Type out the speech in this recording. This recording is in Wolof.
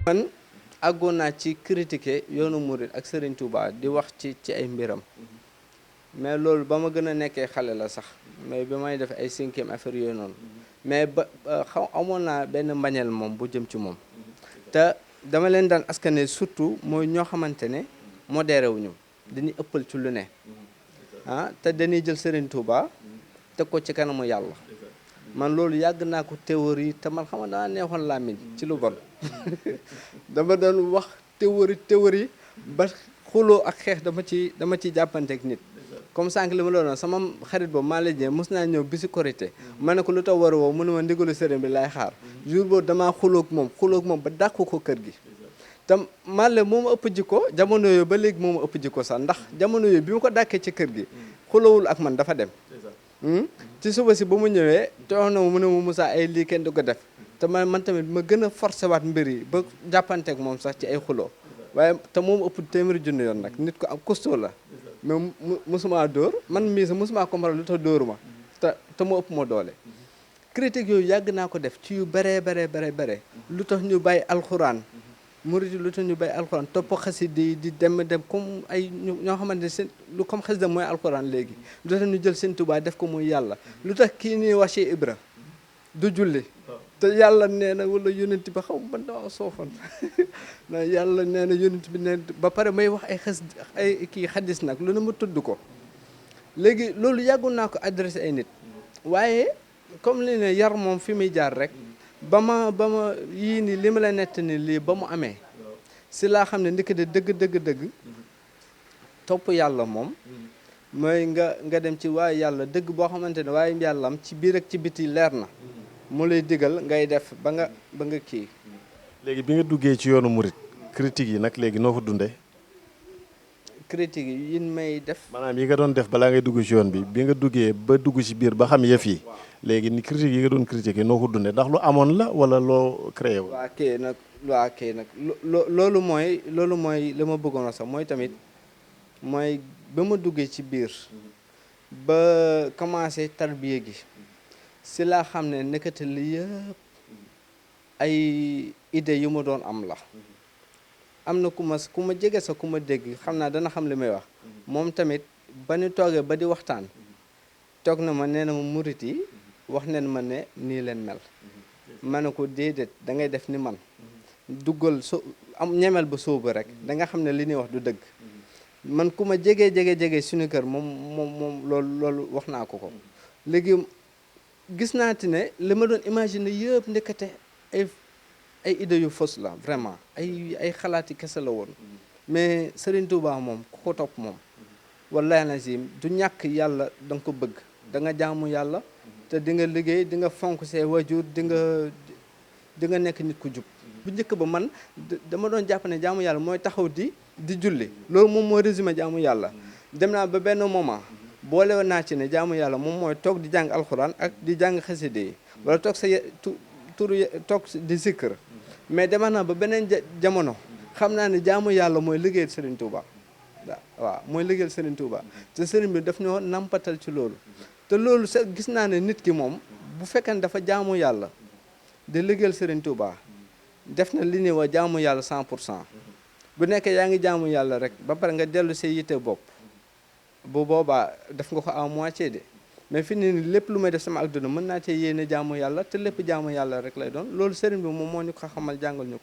man àggoon naa ci critiquer yoonu murit ak Serigne Touba di wax ci ay mbiram mais loolu ba ma gën a nekkee xale la sax mais bi may def ay cinquième affaire yooyu noonu mais ba xaw amoon naa benn mbañeel moom bu jëm ci moom te dama leen daan askane surtout mooy ñoo xamante ne modéré wuñu dañuy ëppal ci lu ne te dañuy jël Serigne Touba teg ko ci kanamu yàlla man loolu yàgg naa ko théorie te man xam nga daa neexoon làmmiñ ci lu bon dama doon wax théorie ba xuloo ak xeex dama ci jàppanteeg nit comme sànq li ma la doon sama xarit boobu maa lay mos naa ñëw bisi korité ma ne ko lu tax war a woo mu ne ma ndigalu sëriñ bi laay xaar jour boobu damaa xuloog moom ba dàq ko kër gi te Malle moo ma ëpp jikko jamono yooyu ba léegi moo ma ëpp jikko sax ndax jamono yooyu bi mu ko dàkkee ci kër gi xulowul ak man dafa dem ci suba si ba mu ñëwee toox na mu ne ma Moussa ay lii kenn du ko def te man tamit ma gën a forcé waat mbir yi ba jàppanteeg moom sax ci ay xuloo waaye te moom ëpp téeméeri junni yoon nag nit ko am costaud la mais musuma dóor man mii sax musuma comprendre lu tax dóoruma te mu ëpp ma doole critique yooyu yàgg naa ko def ci yu bare lu tax ñu bàyyi alxuraan murid lu tax ñu bàyyi alxuraan topp xasida di dem comme ay ñoo xamante ne seen lu comme xasida mooy alxuraan léegi lu tax ñu jël seen Tuubaa def ko muy yàlla lu tax kii nii wax Cheikh Ibra du julli te yàlla nee na wala yonent bi xaw ma dama soofan na yàlla nee na yonent bi nee ba pare may wax ay kii xadis nag lu ne ma tudd ko léegi loolu yàggu naa ko adressé ay nit waaye comme li ne yar moom fi muy jaar rek ba ma yii ni li ma la nett ni lii ba mu amee si laa xam ne ndikk de dëgg topp yàlla moom mooy nga dem ci waaye yàlla dëgg boo xamante ne waaye yàllam ci biir ak ci biti leer na mu lay digal ngay def ba nga kii. léegi bi nga duggee ci yoonu murit critique yi nag léegi noo ko dundee. critique yi may def. maanaam yi nga doon def balaa ngay dugg ci yoon bi nga duggee ba dugg ci biir ba xam yëf yi léegi ni critique yi nga doon critiquer noo ko dundee ndax lu amoon la wala loo créé wu. waa kay nag loolu mooy li ma bëggoon a sax mooy tamit mooy ba ma duggee ci biir ba commencé tarbiya gi. si laa xam ne nekkati li yëpp ay idées yu ma doon am la am na ku ma jege sa ku ma dégg xam naa dana xam li may wax moom tamit ba ñu toogee ba di waxtaan toog na ma nee na ma murit yi wax neen ma ne nii leen mel ma ne ko déedéet da ngay def ni man duggal am ñemel ba sóobu rek da nga xam ne li ñuy wax du dëgg man ku ma jege suñu kër moom loolu wax naa ko léegi gis naa ti ne li ma doon imaginer yëpp ndekete ay idées yu fausse la vraiment ay xalaati kese la woon mais Serigne Touba moom ku ko topp moom wallahi lazim du ñàkk yàlla da nga ko bëgg da nga jaamu yàlla te di nga liggéey di nga fonk see wajur di nga nekk nit ku jub bu njëkk ba man dama doon jàpp ne jaamu yàlla mooy taxaw di julli loolu moom mooy résumé jaamu yàlla dem naa ba benn moment boole woon naa ci ne jaamu yàlla moom mooy toog di jàng alxuraan ak di jàng xaside yi wala toog sa toog di zikr mais dema naa ba beneen jamono xam naa ne jaamu yàlla mooy liggéeyal Serigne Touba waaw mooy liggéeyal Serigne Touba te Serigne bi daf ñoo nampatal ci loolu te loolu sa gis naa ne nit ki moom bu fekkee ne dafa jaamu yàlla di liggéeyal Serigne Touba def na li ñuy wax jaamu yàlla 100% bu nekkee yaa ngi jaamu yàlla rek ba pare nga dellu say yitte bopp bu boobaa def nga ko à moitié de mais fi ni lépp lu may def sama àdduna mën naa cee yéene jaamu yàlla te lépp jaamu yàlla rek lay doon loolu sëriñ bi moom moo ñu ko xamal jàngal ñu ko